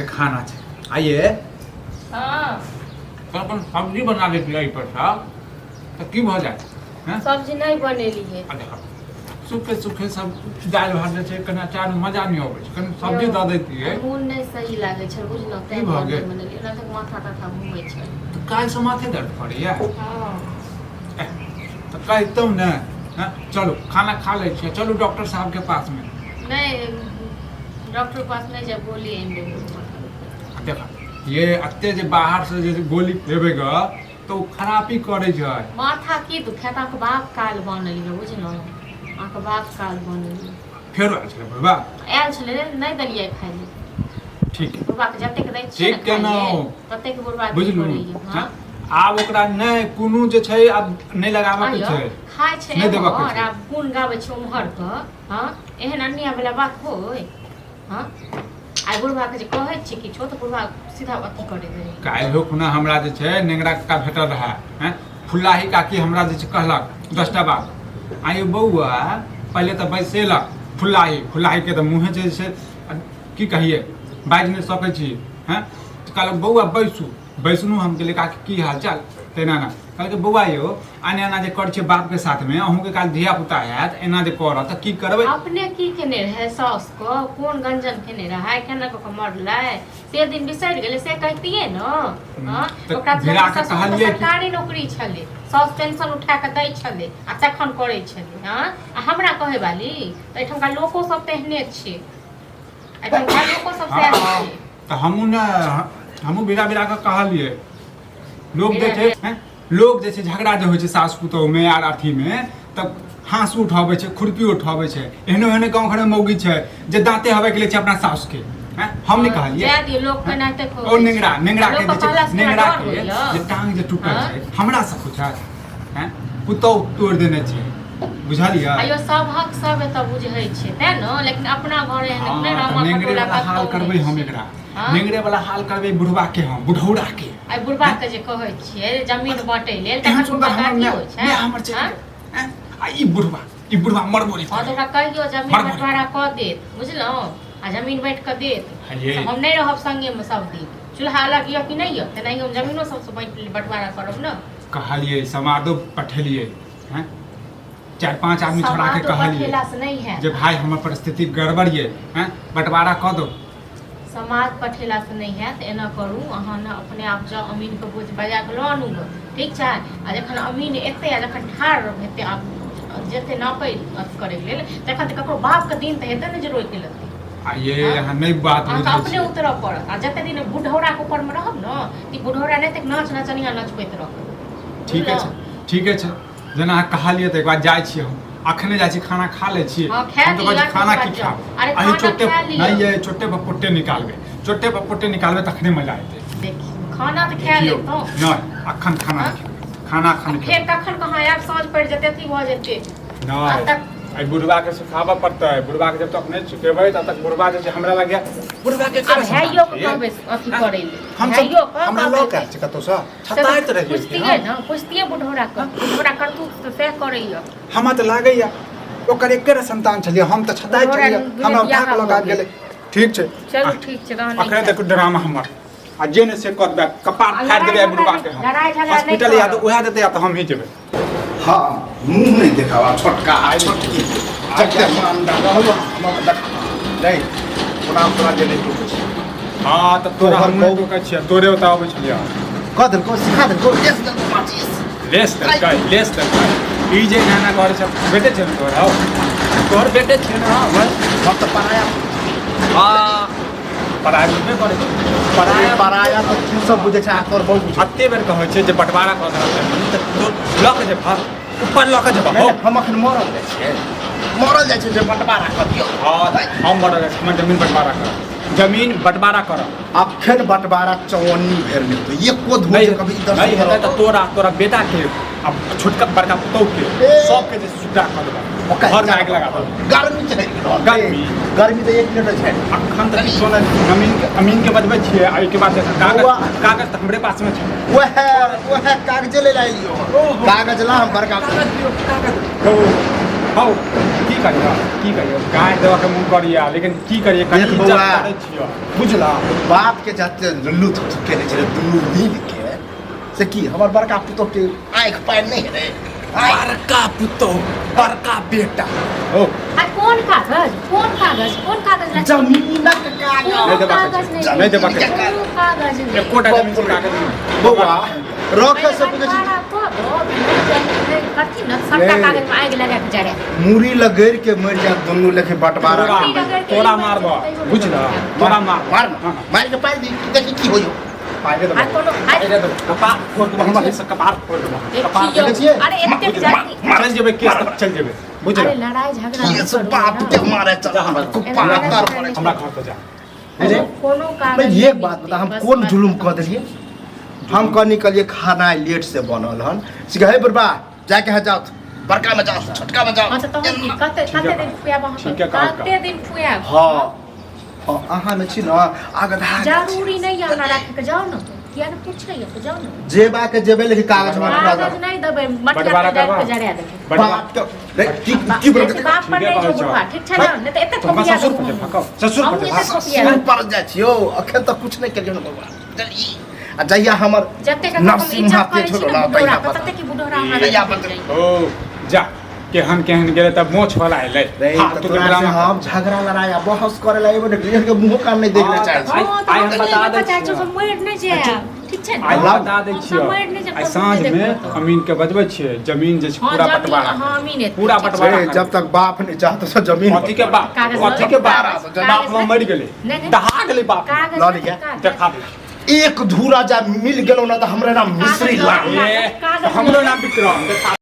के खाना छै। आइए। हाँ। अपन सब्जी बना लेती एहि पर सँ तऽ की भऽ जायत? हैं? सब्जी नहीं बनेली है। आ देखो, सूखे सूखे सब दालि भात जे छै, कनि अचार मे मजा नहि अबै छै, कनि सब्जी दऽ दैतियै। मोन नहीं सही लागे छै, बुझलहुँ, की तें भऽ दुआरे गेल? नहि बनेलियै। ओना तऽ माथा ताथा घूमै छै। तऽ काल्हिसँ माथे दर्द करैया? हाँ। तऽ कहितहुँ ने। हँ, चलू खाना खा लै छियै, चलू डॉक्टर साहबके पासमे। नहीं, डॉक्टर के पास नहीं जाए, गोली आनि देबै माथा दुखै। आ देख ये, एते जे बाहरसँ जे गोली खेबै गऽ तऽ ओ खरापी करै छै। माथा की दुखायत? अहाँके बाप काल बनल यऽ, बुझलहुँ? अहाँके बाप काल बनल यऽ। फेरो आयल छलै बुढ़बा? आयल छलै, नहि देलियै खाइ लए। ठीक है। बुढ़बा के जतेक दै छियै ठीक ने खाइ केलहुँ। लेल, ततेक बुढ़बा अथी बुझलू करैए। हँ? आब ओकरा नहि कोनो जे छै, आब नहि लगाबऽके आंय यौ, छै। खाइ छै नहि देबऽके एम्हर छै। आ गुण गाबै छै उम्हर के। हँ, एहन अन्याय वाला बात होय? हँ, आइ बुढ़बा के जे कहै छियै किछो तऽ बुढ़बा सीधा अथी करैत रहै। काल्हिो खुना हमरा जे छै नेंगरा कक्का भेटल रहए। हैं, फुल्लाही काकी हमरा जे छै कहलक 10टा बात। आइयो बौआ, पहिले तऽ बैसेलक फुल्लाही। फुल्लाहीके तऽ मुँहे जे छै, की कहियै, बाजि नहि सकै छी। हैं, तऽ कहलक, बौआ बैसू। बैसलहुँ हम, कहलियै, काकी की हाल चाल? तेना ना कहलकै, बौआ यौ, एना एना जे करै छियै बापके साथमे, अहूँके काल्हि धिया पुता हैत, एना जे करत तऽ की करबै? अपने की केने रहै साउस को, कोन गंजन केने रहै, केना कऽ कऽ मरलै, से दिन बिसरि गेलै, से कहितियै ने। हँ। तऽ ओकरा तऽ भिड़ा कऽ ससुर के कहलियै कि सरकारी नौकरी छलै, साउस पेंशन उठा कऽ दै छलै आ तखन करै छलै। हँ, आ हमरा कहै वाली तऽ एहिठमका लोको सब तेहने छै, एहिठमका लोको सब सएह छै। तऽ हमहूँ ने, हमहूँ भिड़ा भिड़ा कऽ कहलियै, लोक जे छै, हैं, लोक जे छै झगड़ा जे होइ छै सास पुतोहमे आर अथीमे तऽ हाँसू उठाबै छै, खुरपी उठाबै छै। एहनो एहनो गाँव घरमे मौगी छै जे दाँते हबैके लै छै अपना सासुके। हैं, हम नहि कहलियै। जाय दियौ, लोक केनाहिते ओ कहै नेंगरा छै। नेंगरा के लोकके जे छै कहलासँ केना नेंगरा डर के होइए? जे टांग जे टूटल हाँ? छै, हमरा से पूछत? हैं, पुतोहु तोड़ि देने छै, बुझलियै? आइयो सबहक सब एतऽ बुझै छै तें ने, लेकिन अपना घर एहन हाँ, नहि तऽ रामा नेंगरे खटोला वाला हाल कतौ करबै नहि हम छै। एकरा। हाँ? नेंगरे वाला हाल करबै बुढ़वा के हम, बुढ़ौरा के। आइ बुढ़बा के जे कहै छियै जमीन बाँटै लेल, एहन तखन सुन्दर बुढ़बा हमर के अथी माय होइ छै? माय हमर छै। हाँ? हैं? आ ई बुढ़वा, ई बुढ़वा मरबो नहि हाँ, तऽ करैए। ओकरा कहियौ जमीन मरबो नहि। बंटवारा कऽ देत, बुझलहुँ? आ जमीन बाँटि कऽ देत। हये। से हम नहि रहब संगेमे सब दिन, चूल्हा अलग यऽ कि नहि यऽ, तेनाही हम जमीनो सबसँ बाँटि बंटवारा करब ने। कहलियै, समादो पठेलियै हैं, चारि पाँच आदमी छोड़ा के समादो कहलियै पठेलासँ नहि हैत। जे भाई हमर परिस्थिति गड़बड़ ये, हैं, बंटवारा कऽ दो। समाज पठेलासँ नहि हैत। एना करू अहाँ ने, अपने आप जाउ, अमीनके बोझ बजा कऽ लऽ आनू गऽ, ठीक छै? आ जखन अमीन एतै आ जखन ठाढ़ हेतै, आब जेतै नापै अथी करैके लेल, तखन तऽ ककरो बापके दिन तऽ हेतै ने जे रोकि लेतै। आ ये अहाँ नहि बात अहाँके बुझै अपने छियै। उतरऽ पड़त। आ जते दिन बुढ़ौराके ऊपरमे रहब ने, तऽ बुढ़ौरा नहि तऽ नाच नचनिया नचबैत रहत। ठीके छै, ठीके छै, जेना अहाँ कहलियै तऽ एक बार जाइ छियै हम, अखने जाइ छी, खाना खा लै छी। हाँ, खा हम तऽ कहै लिअ, छी खाना तकर की बाद खायब? जाउ। अरे अही खाना चोटे खा लिअ। नहि ये, चोटे पर पोटे निकालबै, चोटे पर पोटे निकालबै तखने मजा एतै। देखियौ, खाना तऽ खा देखियौ, लेतहुँ। नहि, अखन खाना हाँ? नहि खेबै, खाना अखन फेर खेबै। कखन कहाँ आयब, साँझ पड़ि जेतै, अथी भऽ जेतै। आ नहि तक एहि बुढ़वा के सिखाबऽ पड़तै। बुढ़वा के जब तक नहि सिखेबै तब तक बुढ़वा जे छै हमरा लग बुढ़वा के आब केना भाइयो के सम्हारतै? कहबै अथी करै लए। हम सब भाइयो के हमरा कहबै लऽ के आयल छै कतौसँ, से तऽ छताइत रहि गेल पुछतियै ने, पुछतियै बुढ़ौरा के, बुढ़ौरा करतूत तऽ सएह करैया। हमरा तऽ लागैया ओकर एकेटा संतान छलियै हम, तऽ छताइत बुढ़ौरा छलियै, दुनू हमरा उठा बियाह कऽ लऽ भऽ आबि गेलै। ठीक छै। चलू, ठीक छै तहन नहि अखने खायब। देखू ड्रामा हमर, आ जे ने से कऽ देबै, कपार आ फाड़ि देबै लड़ाइ बुढ़वा के। झगड़ा हम लड़ाइ झगड़ा नहि हॉस्पिटल या तऽ करब। उएह देतै या तऽ हमही जेबै। हाँ, मुँह नहि देखावा छोटका आ छोटकी जते मान रहल हम देख नहीं, ओना तोरा जे नहि टोकै छै। हाँ, तऽ तोरा तोहर हम नहि बहु- टोकै छियै, तोरे ओतऽ अबै छलियै। कह देलको, सिखा देलको, लेस देलको माचिस। लेस देलकै, लेस देलकै। ई जे एना एना करै छै, बेटे छै ने तोहर? हौ, तोहर बेटे छै ने? हँ बस। हम तऽ पराया। हाँ, पढ़ाइ बुझबे करै छै। पराया पढ़ाइ पराया तऽ तू सब बुझै छै आ तोहर बहु बुझै। अते बेर कहै छै जे बंटवारा कऽ देलक जमीन, तऽ तू लऽ कऽ जेबह, ऊपर लऽ कऽ जेबह? नहि, नहि, हम अखन मरल जाइ छियै, मरल जाइ छियै जे बंटवारा कऽ दियौ। हँ, हम मरल जाइ छी, हमर जमीन बंटवारा कर, जमीन बंटवारा कर। अखन बंटवारा चौअन्नी भेल नहि हेतौ, एको धूर नहि जे कभी इधर से नहि उधर हेतै तऽ होतौ। तोरा तोरा बेटा के आ छोटका बड़का पुतहु के ए। सबके जे सुद्धा कऽ देबह, ओकर घरमे आगि लगा देबह। गर्मी चढ़ि गेल। गर्मी? गर्मी तऽ एक मिनट छै। अखन तऽ किछो नहि, अमीन के, अमीन के बजबै छियै आ ओहिके बाद देखऽ कागज। बौआ। कागज तऽ हमरे पासमे छै। वएह वएह कागजे ले आइलियो। ओहो। कागज ला, हम बड़का कागज दियौ, कागज। हौ हौ, की करियो, की करियो, गाय देबऽ के मुँह करिया, लेकिन की करिए, कनी देख इज्जत बौआ। करै छियो। बुझला बाप के जते लुल्लू थुथु केने छलै दुनू मिल के, से की हमर बड़का पुतोह के आँखि पानि नहि हेतै? बड़का पुतोह, बड़का बेटा। ओ आ कोन कागज, कोन कागज, कोन कागज ला? जमीनक कागज। कोनो नहि देबाक कागज छै। नहि। नहि देबाक छै। कोनो कागज नहि। एकोटा जमीन के कागज नहि। बौआ रखे से बुझै छी। बंटवारा कऽ दो, नहि जमीन नहि करथिन ने, सबटा नहीं। कागज में आगि लगा के जरा। मूड़ी लगड़ के मरि जायत दुनू लेखे बंटवारा। तोरा मूड़ी रगड़ के तोरा ई मारबऽ, तैयो नहि बुझल? बचत। तोरा मार। मार ने, मारि के पाइ दी, देखी की होइयो। पाइ दे आ देबो। कोनो पाइ दे देबो। कपार फोड़ देबो, हमरा से कपार फोड़ देबो। कपार। देखियौ, देखै छियै? अरे एतेक जल्दी चल जेबै केस तक चल जेबै, बुझल? अरे लड़ाई झगड़ा की नहि से करू बाप ने। के मारे चल जा हमरा कुप्पा लड़ाई तर झगड़ा पड़े। हमरा घर पर जा। बुझे? कोनो कागज नहीं, नहि एक बात बता, हम बस कोन बात जुलुम खतम। कऽ देलियै? हम कहनी कहलियै खाना लेट से बनल हन, से कहे बुढ़बा जाके है, जाओ बड़का में जाओ, छोटका में जाओ। हाँ, तऽ तहन की? कते कते दिन खुआब अहाँके? ठीके कहलका। कते दिन खुआब? हाँ हाँ, अहाँ में छी ने आगे धाग। जरूरी नहीं है हमरा राखे के, जाओ ने, किया ने पूछै तो जाओ ने। जेबा के जेबे, लेकिन कागज हमरा पूरा कागज दे। नहीं देबै, मटिया बंटवारा के डालि करबा। के जरा देबै। बंटवारा। बाप के रे, की की बोल? बेसी बाप पर ठीके नहि कहै जो छौ। बुढ़वा, ठीक छै ने? नहि तऽ एते तो हमरा थोपिया ससुर देबौ पर हम। भकाउ, ससुर पर हमहूँ एते भकाउ। थोपिया सुर देबौ। पर जाइ छियौ, अखन तक कुछ नहि केलियौ ने बौआ। चल ई आ जहिया हमर जतेक हम नरसिम्हा इज्जत करै पेट छी होलो ने ना, बुढ़ौरा तहिया के, पता। तते की बुढ़ौरा हमरा तहिया नहि पता। जाइए। ओ जा, केहन केहन गेलै तब मोछ वाला एलै। रे फालतू तऽ के तोरा से ड्रामा। हम झगड़ा लड़ाई आ बहस करे ला एबो ने, के मुंहो कान नहि देख ले हाँ, चाहै छी। आइ- हँ, तऽ आइ हम हम तऽ बता नहि दै चाहै छियौ, छियौ। सब मरि नहि जायब, ठीक छै ने? आइ हम बता दै हम सब छियौ, मरि नहि जायब, आइ तब साँझ नहि मे देखबौ तऽ। अमीन के बजबै छियै, जमीन जे छै हँ, पूरा जमीन, बंटवारा। हँ, अमीन एतै, पूरा ठीक छै। बंटवारा। रे, जब तक बाप नहीं चाहतो तो जमीन कथी के बाप? कागज कथी के बाप? कागज बाप माँ मरि गेलै, नहि, नहि। दहा गेलै बाप। कागज लऽ लिअ। कागज। देखा दे। एक धूरा जा मिल गेलो ना तऽ हमरे नाम मिश्री कागज लाल। ए, कागज हमरो नाम विक्रम, देखा।